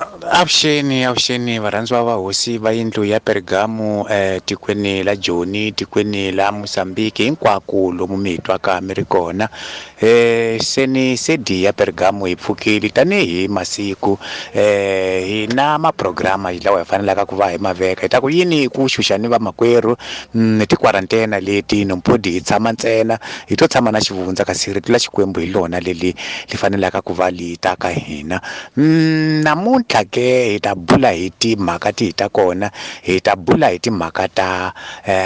Avuxeni, avuxeni varhandziwa va hosi va yindlu ya Pergamo tikweni la Joni, tikweni la Mozambique, hinkwako lomu mi hi twaka mi ri kona. Seni sedi ya Pergamo hi pfukile tanihi masiku hi na maprograma lawa hi fanelaka ku va hi ma veka. Hi ta ku yini ku xuxa ni vamakwerhu ni tikwarantena leti nompodi hi tshama ntsena hi to tshama na xivundza, kasi rito la Xikwembu hi lona leli li fanelaka ku va li ta ka hina. Namuntlha ke hi ta bula hi timhaka tihi ta kona, hi ta bula hi timhaka ta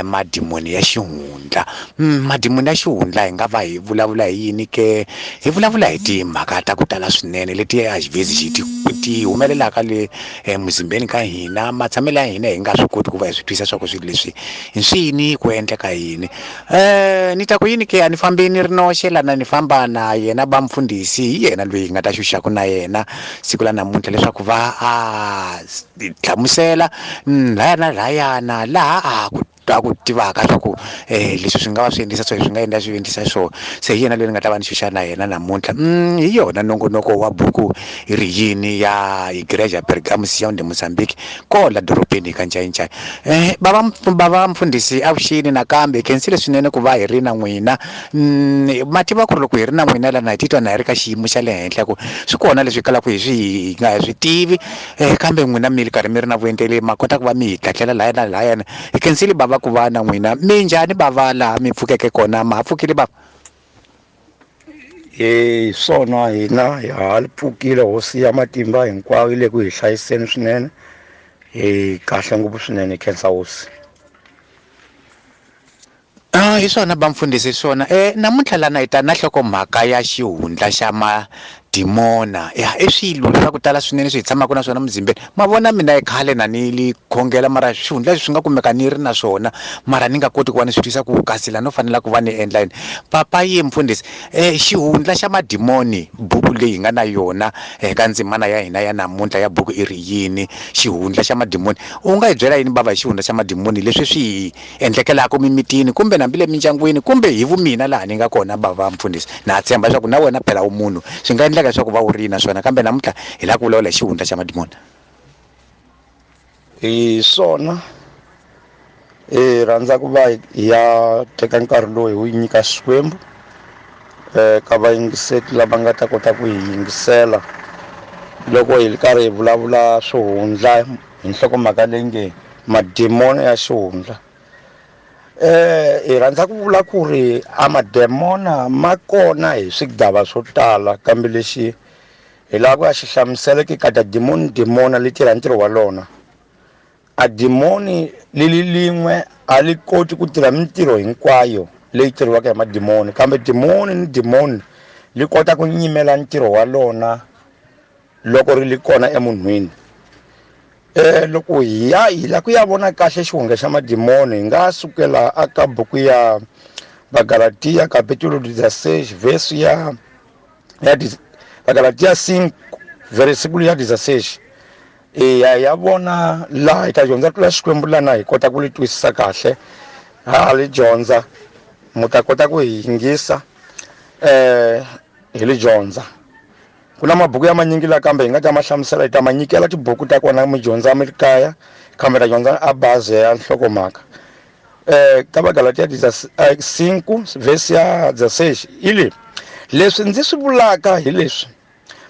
madimoni ya xihundla. Madimoni ya xihundla hi nga va hi vulavula hi yini ke? Hi vulavula hi timhaka ta ku tala swinene leti a xivezi ti humelelaka le muzimbeni ka hina, matshamelo ya hina hi nga swi koti ku va hi swi twisisa swa ku swilo leswi hi swini, ku endleka yini. Ni ta ku yini ke, a ni fambi ni ri noxe lana, ni famba na yena ba mfundhisi, hi yena loyi hi nga ta xuxaku na yena siku la namuntlha leswaku va a hlamusela laya na layana laha a ku a ku tivaka swa ku leswi swi nga va swi endlisa so, swi nga endla swi endlisa so. Se hi yena loyi ni nga ta va ni xuxa na yena namuntlha. Hi yona nongonoko wa buku yi ri yini ya Igreja Pergamo Sião de Mozambique kola dorobeni ka Ncayincaya. Bava mfundhisi, avuxeni nakambe, hi khensile swinene ku va hi ri na n'wina. Ma tiva ku ri loko hi ri na n'wina lana hi titwa na hi ri ka xiyimo xa le henhla, ku swi kona leswi kalaka hi swi hi nga swi tivi, kambe n'wina mi ri karhi mi ri na vuenteli, ma kota ku va mi hi tlatlela laya na layana. Hi khensile bava ku va na n'wina. Minjhani bava laha mi pfukeke kona? Ma ha pfukile bava? Hi swona, hina hi ha pfukile. Hosi ya matimba hinkwayo yi le ku hi hlayiseni swinene, hi kahle ngopfu swinene, hi khensa hosi. Hi swona ba mfundhisi, hi swona. Namuntlha lana hi ta na nhlokomhaka ya xihundla xa madimona. Ya, i swilo swa ku tala swinene leswi hi tshamaka na swona muzimbeni. Ma vona mina i khale na ni li khongela, mara xihundla leswi swi nga kumeka ni ri na swona, mara ni nga koti ku va ni swi twisisa ku kasi la no fanela ku va ni endla yini. Papa ye mfundhisi, xihundla xa madimoni, buku leyi hi nga na yona ka ndzimana ya hina ya namuntlha ya buku i ri yini? Xihundla xa madimoni. U nga hi byela yini bava hi xihundla xa madimoni leswi swi hi endlekelaka mimitini kumbe hambi le mindyangwini kumbe hi vumina laha ni nga kona bava mfundhisi? Na tshemba leswaku na wena phela u munhu, swi nga endleka leswaku va u ri na swona, kambe namuntlha hi lava ku vulavula hi xihundla xa madimoni. Hi swona, hi rhandza ku va hi ya teka nkarhi lowu hi wu nyika Xikwembu ka vayingiseri lava nga ta kota ku hi yingisela loko hi ri karhi hi vulavula swihundla hi nhlokomhaka leyi nge madimoni ya xihundla. Hi rhandza ku vula ku ri a mademona ma kona hi swigava swo tala, kambe lexi hi lava ku ya xi hlamusela ke ka dimoni, dimona li tirha ntirho wa lona. A dimoni li li lin'we a li koti ku tirha mintirho hinkwayo leyi tirhiwaka hi madimoni, kambe dimoni ni dimoni li kota ku nyimela ntirho wa lona loko ri li kona emunhwini. Loko hi ya hi la ku ya vona kahle xihundla xa madimoni, hi nga sukela aka buku ya Bagalatia capítulo 16 verso ya Bagalatia 5 versículo ya 16. Ya vona laha hi ta dyondza rito la Xikwembu lana hi kota ku li twisisa kahle. Ha li dyondza, mu ta kota ku hi yingisa hi li dyondza. Ku na mabuku ya manyingi la kambe hi nga ta ma hlamusela, hi ta ma nyikela tibuku ta kona mi dyondza mi ri kaya, kambe ta dyondza a bazi ya nhlokomhaka. Ka Bagalatia 5 verse ya 16 yi le, leswi ndzi swi vulaka hi leswi,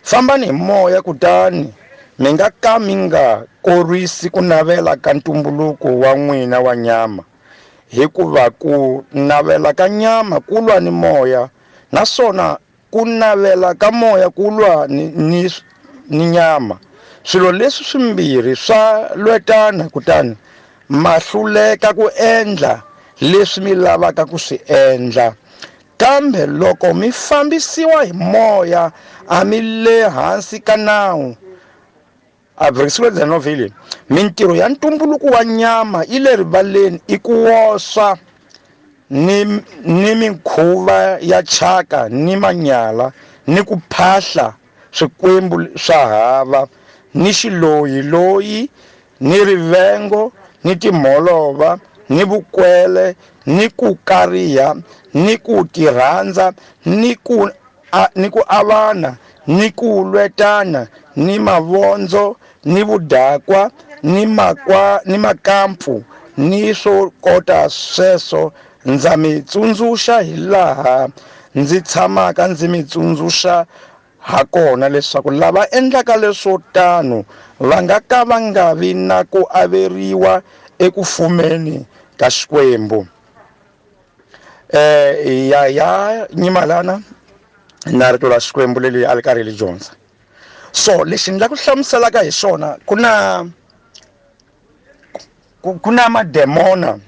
fambani hi moya kutani mi nga ka mi nga korwisi ku navela ka ntumbuluko wa n'wina wa nyama, hikuva ku navela ka nyama ku lwa ni moya, naswona ku navela ka moya ku lwa ni nyama. Swilo leswi swimbirhi swa lwetana, kutani ma hluleka ku endla leswi mi lavaka ku swi endla. Kambe loko mi fambisiwa hi moya, a mi le hansi ka nawu. A versículo 19, mintirho ya ntumbuluko wa nyama yi le rivaleni, i ku oswa ni mikhuva ya thyaka ni manyala ni ku phahla swikwembu swa hava ni xiloyiloyi ni rivengo ni timholova ni vukwele ni ku kariha ni ku tirhandza ni ku avana ni ku lwetana ni mavondzo, ni vudakwa, ni makwa, ni makampfu, ni swo kota sweswo. Ndza mi tsundzuxa hi laha ndzi tshamaka ndzi mi tsundzuxa ha kona, leswaku lava endlaka leswo tano va nga ka va nga vi na ku averiwa eku fumeni ka Xikwembu. Ya nyimalana na rito ra Xikwembu leri a ri karhi ri dyondza. So lexi ni la ku hlamuselaka hi xona, ku na mademona.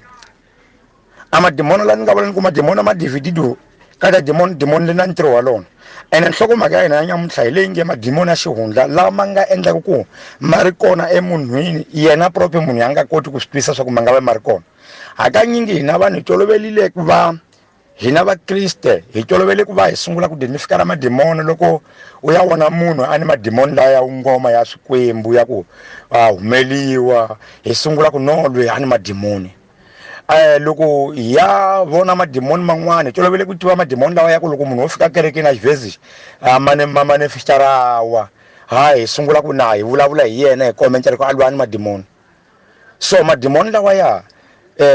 A mademona la ni nga vula ni ku mademona ma dividido ka ta demon, demon le na ntirho wa lona. Ene nhlokomhaka ya hina ya nyamuntlha hi leyi nge mademona ya xihundla lama nga endlaka ku ma ri kona emunhwini, yena proper munhu ya nga koti ku swi twisisa swa ku ma nga va ma ri kona. Hakanyingi hina vanhu hi tolovelile ku va hina vakriste hi tolovele ku va hi sungula ku identifika mademona loko u ya vona munhu a ni mademoni laya ya ngoma ya swikwembu ya ku a humeliwa, hi sungula ku no loyi a ni mademoni. Loko hi ya vona mademoni man'wana hi tolovele ku tiva mademoni lawa ya ku loko munhu wo fika kerekeni a xivhezi a mane ma manifestarawa, ha hi sungula ku na hi vulavula hi yena hi commenta loko a lwa ni mademoni. So mademoni lawa ya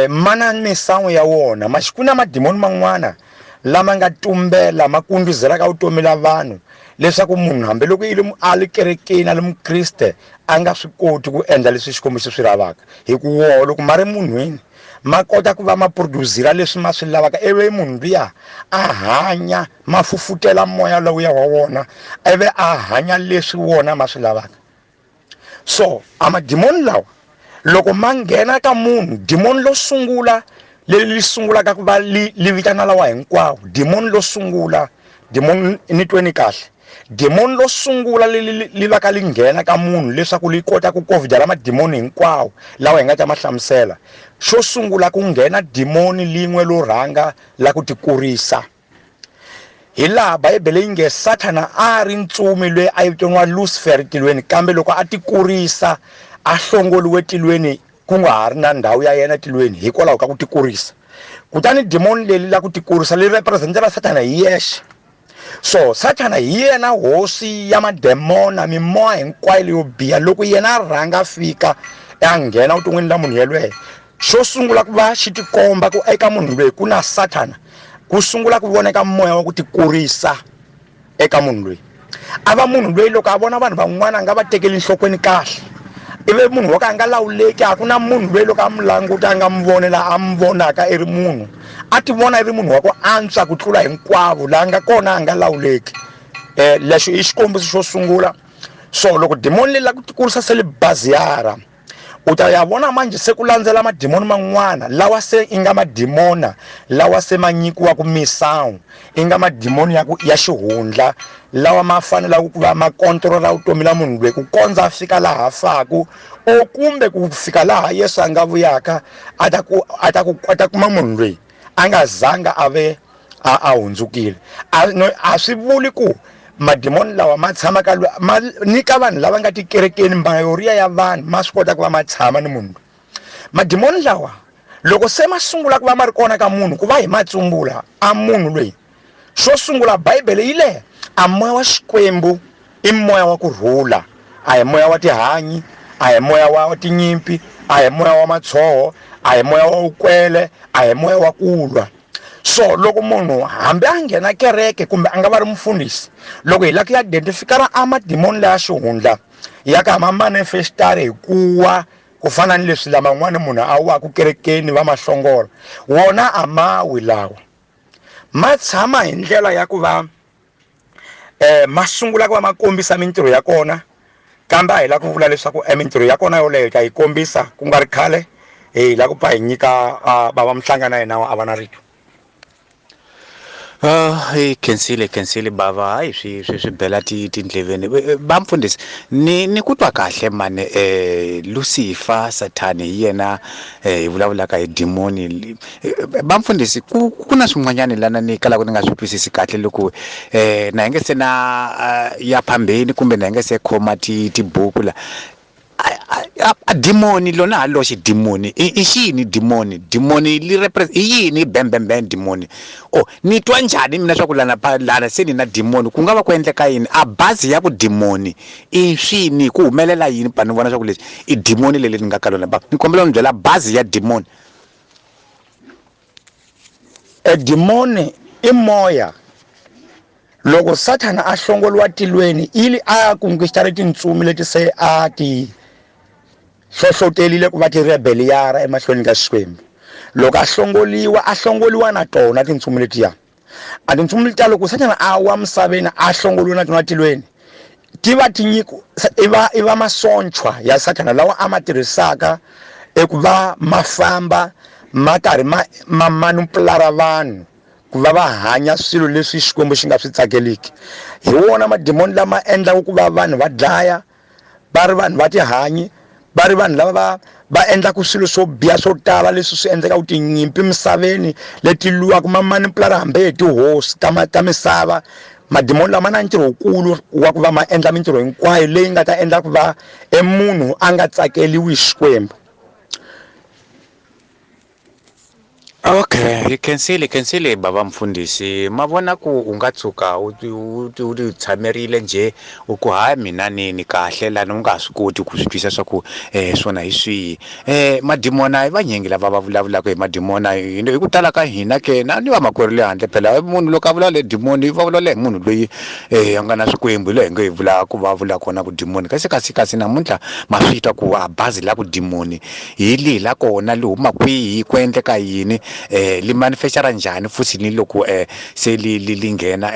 mana misangu ya wona, ku na mademoni man'wana lama nga tumbela ma kundzuzelaka vutomi la vanhu leswaku munhu hambiloko i le a le kerekeni a le mukriste a nga swi koti ku endla leswi Xikwembu xi swi lavaka, hi ku woho loko ma ri munhwini ma kota ku va ma produce-ra leswi ma swi lavaka, ivi munhu luya a hanya ma fufutela moya lowuya wa wona, ivi a hanya leswi wona ma swi lavaka. So a mademoni lawa loko ma nghena ka munhu, demoni lo sungula leri li sungulaka ku va li vitana lawa hinkwawo, demoni lo sungula, demoni ni tweni kahle, demoni lo sungula leri li va ka li nghena ka munhu leswaku li kota ku kovhidela mademoni hinkwawo lawa hi nga ta ma hlamusela. Xo sungula ku nghena demoni lin'we lo rhanga la ku tikurisa. Hi laha Bibele yi nge Sathana a ri ntsumi loyi a yi vitaniwa Lucifer tilweni, kambe loko a tikurisa a hlongoliwe tilweni ku nga ha ri na ndhawu ya yena tilweni hikwalaho ka ku tikurisa. Kutani demoni leri la ku tikurisa leri representela Sathana hi yexe. So Sathana hi yena hosi ya mademona, mimoya hinkwayo leyo biha. Loko yena a rhanga fika a nghena vuton'wini la munhu yelweyo, xo sungula ku va xi tikomba ku eka munhu loyi ku na Sathana, ku sungula ku voneka moya wa ku tikurisa eka munhu loyi. A va munhu loyi loko a vona vanhu van'wana a nga va tekeli enhlokweni kahle, ivi munhu wa ka a nga lawuleki, a ku na munhu loyi loko a n'wi languta a nga n'wi voni laha a n'wi vonaka i ri munhu, a ti vona i ri munhu wa ku antswa ku tlula hinkwavo laha nga kona a nga lawuleki. Lexo i xikombiso xo sungula. So loko demoni leri la ku tikurisa se li baziyara, u ta ya vona manje se ku landzela mademoni man'wana lawa se i nga mademona lawa se ma nyikiwaka misawu, i nga mademoni ya ku ya xihundla lawa ma fanelaka ku va ma controla vutomi la munhu loyi ku kondza a fika laha faku, o kumbe ku fika laha Yesu a nga vuyaka a ta ku a ta ku a ta kuma munhu loyi a nga zanga a ve a hundzukile. A no, a swi vuli ku mademoni lawa ma tshama ka ma nyika vanhu lava nga tikerekeni, mayoriya ya vanhu ma swi kota ku va ma tshama ni munhu. Mademoni lawa loko se ma sungula ku va ma ri kona ka munhu, ku va hi ma tsumbula a munhu loyi, xo sungula Bibele yi le a moya wa Xikwembu i moya wa ku rhula, a hi moya wa tihanyi, a hi moya wa tinyimpi, a hi moya wa matshoho, a hi moya wa vukwele, a hi moya wa ku lwa. So loko munhu hambi a nghena kereke kumbe a nga va ri mufundhisi, loko hi lava ku ya identifikara a mademoni laya xihundla ya ka ma manifestari hi kuwa ku fana ni leswi laman'wana munhu a waku kerekeni va mahlongola, wona a ma wi lawa, ma tshama hi ndlela ya ku va ma sungula ku va ma kombisa mintirho ya kona, kambe a hi lava ku vula leswaku mintirho ya kona yoleyo hi ta yi kombisa ku nga ri khale. Hi lava ku pfa hi nyika bava Mhlanga na yena a va na rito. Hi khensile bava, hayi swi bela tindleveni. Va mfundhisi, ni ku twa kahle mani, Lucifer Sathani hi yena hi vulavulaka hi demoni. Va mfundhisi, ku na swin'wanyana lana ni kalaka ni nga swi twisisi kahle loko na hi nge se na ya phambeni kumbe na hi nge se khoma tibuku la. A dimoni lona ha loxe dimoni i xini dimoni dimoni li represent i yini bembembe dimoni o ni twa njhani mina swa ku lana lana se ni na dimoni ku nga va ku endleka yini a bazi ya ku dimoni i swini ku humelela yini pa ni vona swa ku leswi i dimoni leli ni nga ka lona ba ni kombela u ni byela bazi ya dimoni. E dimoni i moya loko sathana a hlongoliwa tilweni ili a conquistare tintsumi leti se a ti hlohlotelile ku va tirebeliyara emahlweni ka Xikwembu. Loko a hlongoliwa a hlongoliwa na tona tintsumi letiya. A tintsumi letiya loko sathana a wa misaveni a hlongoliwa na tona tilweni ti va ti nyiko i va i va masonchwa ya sathana lawa a ma tirhisaka eku va ma famba ma karhi ma ma manipulara vanhu ku va va hanya swilo leswi Xikwembu xi nga swi tsakeliki. Hi wona madimoni lama endlaka ku va vanhu va dlaya va ri vanhu va tihanyi va ri vanhu lava va va endlaka swilo swo biha swo tala leswi swi endlekaka tinyimpi misaveni leti lwiwaka ma manipulara hambi hi tihosi ta ta misava. Madimoni lama na ntirho wukulu wa ku va ma endla mintirho hinkwayo leyi nga ta endla ku va e munhu a nga tsakeliwi hi Xikwembu. Okay, hi khensile khensile bava mfundhisi ma vona ku u nga tshuka u u u ti tshamerile njhe u ku hayi mina ni ni kahle lani u nga ha swi koti ku swi twisisa swa ku swona hi swihi madimona i vanyingi lava va vulavulaka hi madimona hi ku tala ka hina ke na ni vamakwerhu le handle phela munhu loko a vulavula hi dimoni va vulavula hi munhu loyi a nga na swikwembu hi loyi hi nge hi vula ku va vula kona ku dimoni kasi kasi kasi namuntlha ma swi twa ku a bazi la ku dimoni hi lihi la kona li huma kwihi ku endleka yini li manufacture njhani futhi ni loko se li li li nghena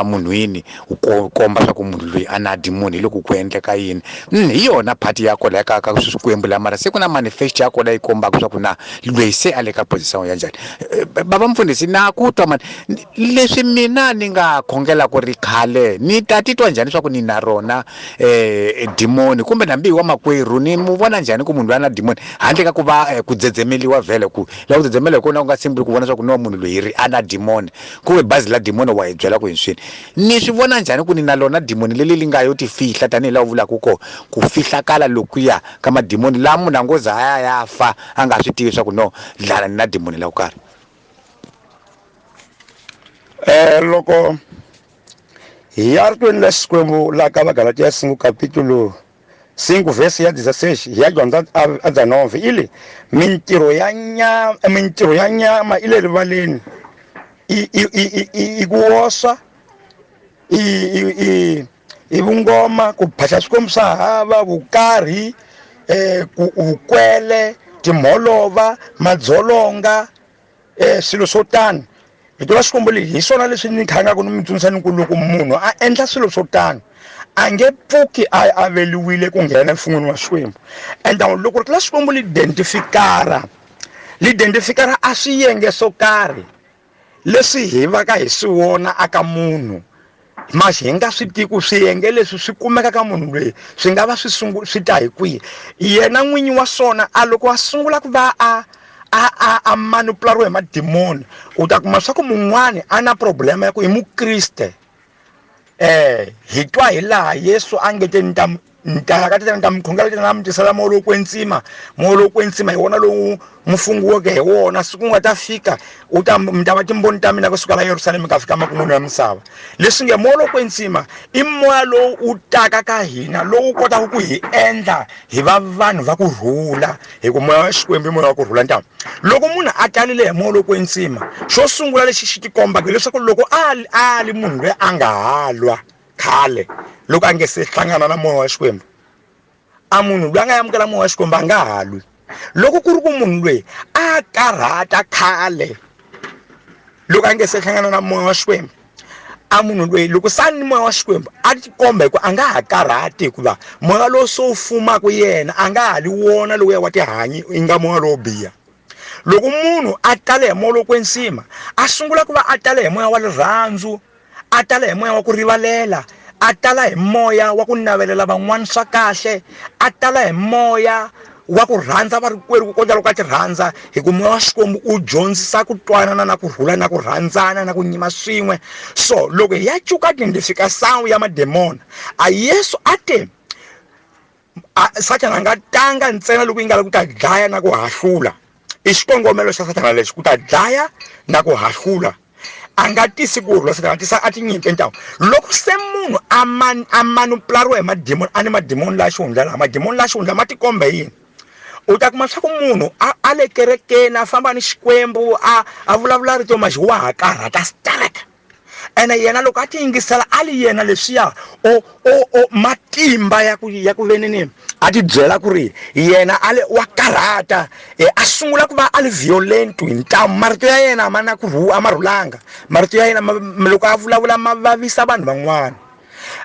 emunhwini u komba swa ku munhu loyi a na dimoni hi loko ku endleka yini. Hi yona part ya kona ka ka swikwembu la mara se ku na manifesto ya kona yi kombaka swa ku na loyi se a le ka position ya njhani. Baba mfundhisi na ku twa mani leswi mina ni nga khongela ku ri khale ni ta titwa njhani swa ku ni na rona dimoni kumbe nambi wa makwerhu ni mu vona njhani ku munhu loyi a na dimoni handle ka ku va ku dzedzemeliwa vhele ku la ku dzedzemela hi kona ku nga simbuli ku vona swa ku no munhu loyi ri a na dimoni kumbe bazi la dimoni wa hi byela ku hi swini ni swi vona njhani ku ni na lona dimoni leli li nga yo ti fihla tanihi laha u vulaka ko ku fihlakala lokuya ka madimoni laha munhu a ngo za a ya ya fa a nga swi tivi swa ku no dlala ni na dimoni la ku karhi. Loko hi ya ritweni la Xikwembu la ka Vagalatiya 5 capítulo 5 verse ya 16 hi ya dyondza a 19 ili mintirho ya nyama mintirho ya nyama i le rivaleni i i i i i ku oswa i i i i vungoma ku phahla swikwembu swa hava vukarhi ku vukwele timholova madzolonga swilo swo tano. Rito ra Xikwembu leli hi swona leswi ni khangaku ni mi tsundzuxa ni ku loko munhu a endla swilo swo tano a nge pfuki a aveliwile ku nghena emfun'weni wa Xikwembu. Ende loko rito ra Xikwembu li identifikara li identifikara a swiyenge swo karhi leswi hi va ka hi swi vona aka munhu ma hi nga swi tivi ku swiyenge leswi swi kumeka ka munhu loyi swi nga va swi swi ta hi kwihi. Yena n'winyi wa swona a loko a sungula ku va a a a a manipulariwe hi madimoni u ta kuma swa ku mun'wani a na problema ya ku i mukriste. Hi twa hi laha Yesu a nge te ni ta ni ta ka tatana ni ta mi khongela tatana mi tisela moya lowo kwetsima moya lowo kwetsima hi wona lowu mi fungiweke hi wona siku nga ta fika u ta mi ta va timbhoni ta mina kusuka la Yerusalema ka fika makun'wini ya misava. Leswi nge moya lowo kwetsima i moya lowu wu taka ka hina lowu kotaka ku hi endla hi va vanhu va ku rhula hi ku moya wa Xikwembu i moya wa ku rhula. Ntamu loko munhu a talile hi moya lowo kwetsima xo sungula lexi xi tikombaka hileswaku loko a a ri munhu loyi a nga halwa khale loko a nge se hlangana na moya wa Xikwembu a munhu loyi a nga amukela moya wa Xikwembu a nga halwi. Loko ku ri ku munhu loyi a karhata khale loko a nge se hlangana na moya wa Xikwembu a munhu loyi loko se a ni moya wa Xikwembu a tikomba hi ku a nga ha karhati hikuva moya lowu se wu fumaka yena a nga ha li wona lowuya wa tihanyi yi nga moya lowo biha. Loko munhu a tale hi moya lowo kwetsima a sungula ku va a tale hi moya wa rirhandzu a tala hi moya wa ku rivalela a tala hi moya wa ku navelela van'wana swa kahle a tala hi moya wa ku rhandza varikwerhu ku kondza loko a ti rhandza hi ku moya wa Xikwembu u dyondzisa ku twanana na ku rhula na ku rhandzana na ku nyima swin'we. So loko hi ya cuka identification ya mademona a Yesu a te Sathana a nga tanga ntsena loko yi nga lavi ku ta dlaya na ku hahlula. I xikongomelo xa Sathana lexi, ku ta dlaya na ku hahlula. A nga tisi ku rhula, Sathana a tisa a tinyimpi ntamu. Loko se munhu a man a manipulariwa hi mademoni, a ni mademoni la xihundla laha, mademoni la xihundla ma tikomba yini? U ta kuma swa ku munhu a le kerekeni, a famba ni Xikwembu, a vulavula rito maxi wa ha karhata sterek. Ene yena loko a ti yingisela a li yena leswiya o matimba ya ku venini a ti byela ku ri yena a le wa karhata, a sungula ku va a li violent hi ntamu. Marito ya yena a ma na ku a ma rhulanga. Marito ya yena loko a vulavula ma vavisa vanhu van'wana.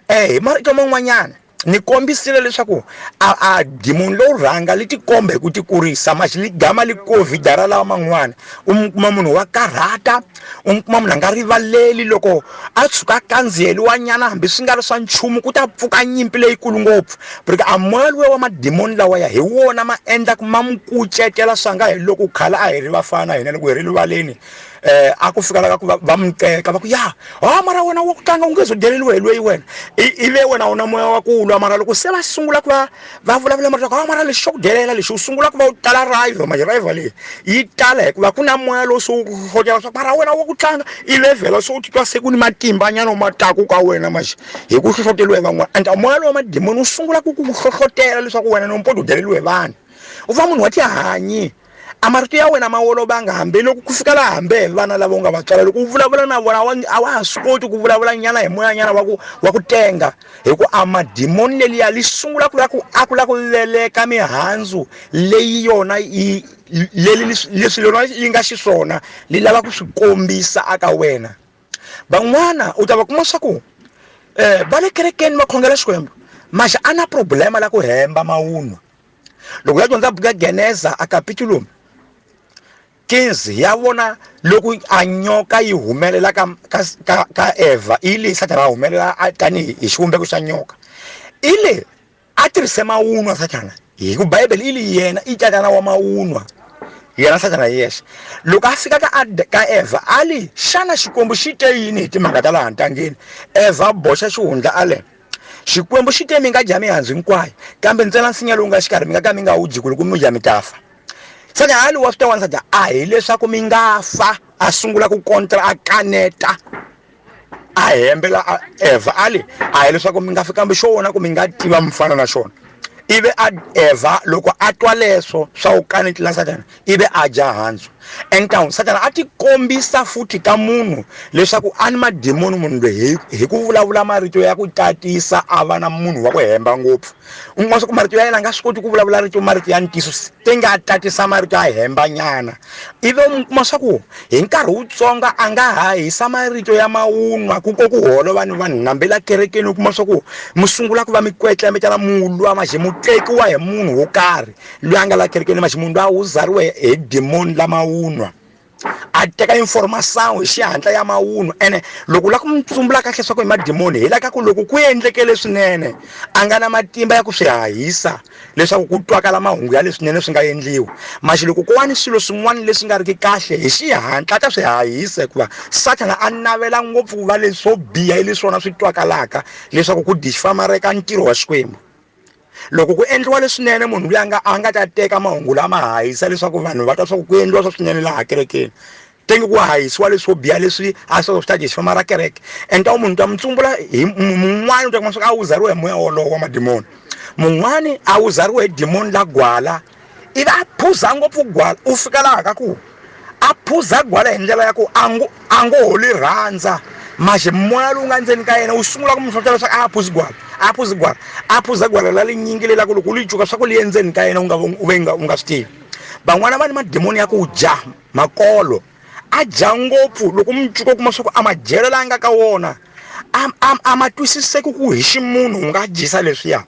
Hi marito man'wanyana ni kombisile leswaku a demon lowu rhanga li tikomba hi ku tikurisa, maxi li gama li covid ra lawa man'wana. U mu kuma munhu wa karhata, u mu kuma munhu a nga rivaleli loko a tshuka a kandziyeliwa nyana, hambi swi nga ri swa nchumu, ku ta pfuka nyimpi leyikulu ngopfu. Porque a moya luwa wa mademoni lawa ya hi wona ma endlaku ma mu kucetela swa nga hi loko khala a hi ri vafana hina loko hi ri rivaleni, a ku fika la ka ku va mu teka va ku ya ha mara wena wa ku tlanga u nge zo deleliwe hi loyi wena ive wena u na moya wa ku lwa. Mara loko se va sungula ku va va vulavula marito ha mara lexi xo ku delela lexi, u sungula ku va u tala rival. Manje rival leyi yi tala hikuva ku na moya lowu se wu hlohletela swa mara wena wa ku tlanga, i levhela se u titwa se ku ni matimba nyana ma taku ka wena manje hi ku hlohloteriwa hi van'wana. And moya lowu wa mademoni wu sungula ku ku hlohlotela leswaku wena nompoto u deleliwe hi vanhu, u va munhu wa tihanyi. A marito ya wena ma olovanga, hambi loko ku fika laha hambi hi vana lava u nga va tswala, loko u vulavula na vona a wa ha swi koti ku vulavula nyana hi moya nyana wa ku tenga, hi ku a madimoni leliya li sungula ku la ku a ku la ku veleka mihandzu leyi yona yi leri leswi lona yi nga xiswona li lava ku swi kombisa aka wena. Van'wana u ta va kuma swa ku va le kerekeni, va khongela Xikwembu, maxa a na problema la ku hemba mawunwa. Loko ya dyondza buku ya Geneza a capítulo 15, ya vona loko a nyoka yi humelela ka Eva, ile Sathana a humelela tanihi hi xivumbeko xa nyoka, ile a tirhise mawunwa Sathana, hi ku Bibele ili yena i tatana wa mawunwa, yena Sathana hi yexe. Loko a fika ka Eva a li, xana Xikwembu xi te yini hi timhaka ta laha ntangeni? Eva boxa xihundla a le, Xikwembu xi te mi nga dya mihandzu hinkwayo, kambe ntsena nsinya lowu nga xikarhi mi nga ka mi nga wu dyi, ku loko mi dya mi ta fa. Sathana a li wa swi ta wansati a hileswaku mi nga fa. A sungula ku kontra, a kaneta, a hembela Eva a li a hileswaku mi nga fi, kambe xo vona ku mi nga tiva mi fana na xona. Ivi a Eva loko a twa leswo swa ku kanetela Sathana, ivi a dya handzu. Entawu Sathana a tikombisa futhi ka munhu leswaku a ni mademoni munhu loyi hi ku vulavula marito ya ku tatisa, a va na munhu wa ku hemba ngopfu. U kuma swa ku marito ya yena a nga swi koti ku vulavula rito marito ya ntiyiso, te nga tatisa marito a hemba nyana. Ivi u kuma swa ku hi nkarhi wutsongo a nga hahisa marito ya mawunwa ku ko ku holova ni vanhu nambe la kerekeni. U kuma swa ku mi sungula ku va mi kwetlemetana, mu lwa, maxe mu tekiwa hi munhu wo karhi loyi a nga la kerekeni, maxe munhu loyi a wuzariwe hi demoni la mawunwa, a teka information hi xihatla ya mawunwa. Ene loko u lava ku mi tsumbula kahle swa ku hi mademoni, hi la ka ku loko ku endleke leswinene a nga na matimba ya ku swi hahisa leswaku ku twakala mahungu ya leswinene swi nga endliwa. Maxi loko ko va ni swilo swin'wana leswi nga riki kahle, hi xihatla a ta swi hahisa, hikuva Sathana a navela ngopfu ku va leswo biha hi leswona swi twakalaka leswaku ku disfamareka ntirho wa Xikwembu. Loko ku endliwa leswinene, munhu loyi a nga ta teka mahungu lama hahisa leswaku vanhu va twa swa ku ku endliwa swa swinene laha kerekeni, tenge ku hahisiwa leswo biha leswi a swi ta disfamara kereke. Enta munhu ta mu tsumbula hi mun'wani, u ta kuma swa ku a wuzariwe hi moya wolowo wa mademoni, mun'wani a wuzariwe hi demoni la gwala, ivi a phuza ngopfu gwala. U fika laha ka ku a phuza gwala hi ndlela ya ku a ngo ho li rhandza, maxe moya lowu nga ndzeni ka yena wu sungula ku mu hlohlotela leswaku a phuzi gwala, a phuzi gwala, a phuza gwala la linyingi lela ku loko u li cuka swa ku li endzeni ka yena u nga u ve u nga swi tivi. Van'wana va ni mademoni ya ku dya makolo, a dya ngopfu. Loko mu cuka u kuma swa ku a madyelo la nga ka wona a ma twisiseki ku hi ximunhu u nga dyisa leswiya,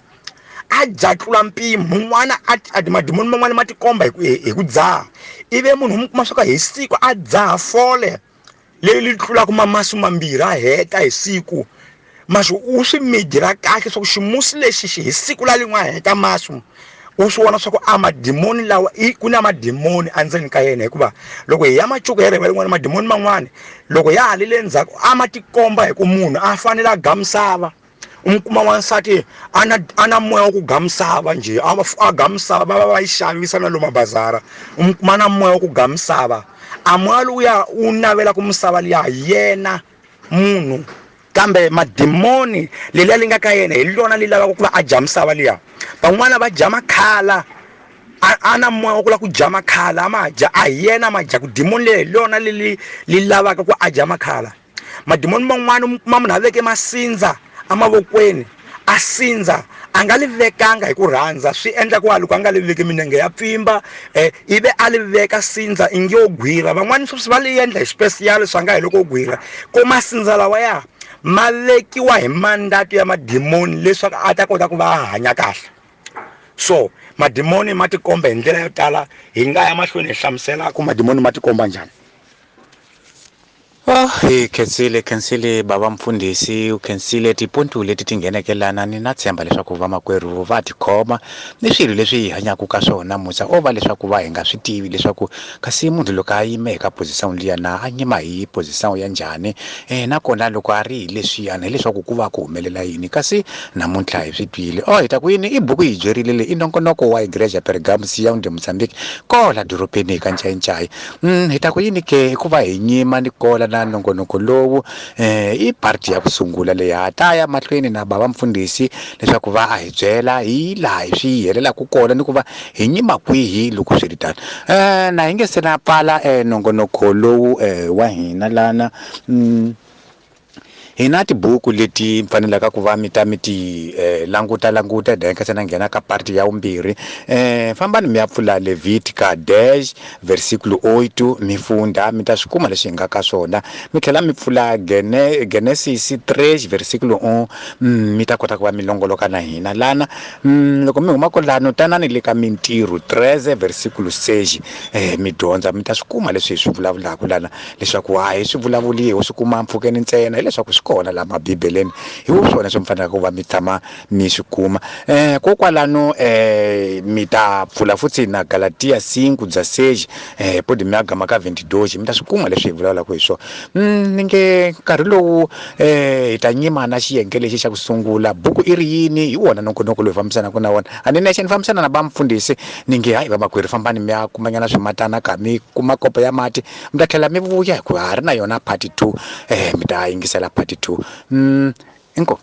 a dya tlula mpimo. Mun'wana a madimoni man'wana ma tikomba hi ku dzaha, ivi munhu u mu kuma swa ku hi siku a dzaha fole leri li tlulaka mamasu mambirhi, a heta hi siku. Maxi u swi midira kahle swa ku ximusi lexi xi hi siku la lin'we a heta masu, u swi vona swa ku a madimoni lawa i ku na madimoni endzeni ka yena. Hikuva loko hi ya macuku hi rivele rin'wana, madimoni man'wani loko ya ha le ndzhaku a ma tikomba hi ku munhu a fanele a ga misava. U mi kuma wansati a na a na moya wa ku ga misava njhe, a ga misava, va va va yi xavisa na lomu mabazara. U mi kuma na moya wa ku ga misava, a moya lowuya wu navela ku misava liya yena munhu, kambe madimoni leliya li nga ka yena hi lona li lavaka ku va a dya misava liya. Van'wana va dya makhala, a na moya wa ku lava ku dya makhala, a ma dya, a hi yena a ma dyaku, dimoni leri hi lona li li lavaka ku a dya makhala. Madimoni man'wana mi kuma munhu a veke masindza emavokweni, a sindza a nga li vekanga hi ku rhandza, swi endla ku loko a nga li veki minenge ya pfimba, ivi a li veka sindza ingi yo gwira. Van'wani sweswi va li endla hi special, swa nga hi loko gwira ko masindza lawaya ma vekiwa hi mandato ya madimoni leswaku a ta kota ku va a hanya kahle. So madimoni ma tikomba hi ndlela yo tala, hi nga ya mahlweni hi hlamusela ku madimoni ma tikomba njhani. Oh, hi khensile, khensile bava mfundhisi, u khensile tipontu leti ti ngheneke lana. Ni na tshemba leswaku vamakwerhu va tikhoma ni swilo leswi hi hanyaka ka swona musa, o va leswaku va hi nga swi tivi leswaku kasi munhu loko a yime eka position liya na a nyima hi position ya njhani, nakona loko a ri hi leswiyani hileswaku ku va ku humelela yini. Kasi namuntlha hi swi twile, oh, hi ta ku yini, i buku yi byerile leyi i nongonoko wa Igreja Pergamo Sião de Moçambique kola dorobeni ka Ncayincayi. Hi ta ku yini ke, hikuva hi nyima ni kola na nongonoko lowu, i parti ya ku sungula leyi ha ta ya mahlweni na bava mfundhisi leswaku va a hi byela hi laha hi swi helelaka kona ni ku va hi nyima kwihi loko swi ri tano. Na hi nge se na pfala nongonoko lowu wa hina lana. Hi na tibuku leti fanelaka ku va mi ta mi ti languta languta hi se na nghena ka parti ya vumbirhi. Fambani mi ya pfula Levitica 10 versículo 8, mi funda, mi ta swi kuma leswi hi nga ka swona. Mi tlhela mi pfula Genesis 3 versículo 1, mi ta kota ku va mi longoloka na hina lana. Loko mi huma kwalano, tanani le ka Mintirho 13 versículo 6, mi dyondza, mi ta swi kuma leswi hi swi vulavulaka lana, leswaku a hi swi vulavuli ho swi kuma mpfhukeni ntsena, hileswaku swi kona laha mabibeleni, hi swona swi mi fanelaka ku va mi tshama mi swi kuma. Kokwalano mi ta pfula futhi na Galatia 5 16, podi mi ya gama ka 22, mi ta swi kuma leswi hi vulavulaka hi swona. Ni nge nkarhi lowu hi ta nyima na xiyenge lexi xa ku sungula, buku i ri yini, hi wona nongonoko lowu hi fambisanaka na wona. A ni nexe ni fambisana na vamfundhisi, ni nge hayi vamakwerhu, fambani mi ya kumanyana swimatana ka mi kuma kopo ya mati, mi ta tlhela mi vuya hikuva ha ri na yona part 2, mi ta yingisela part 2. Inkomu.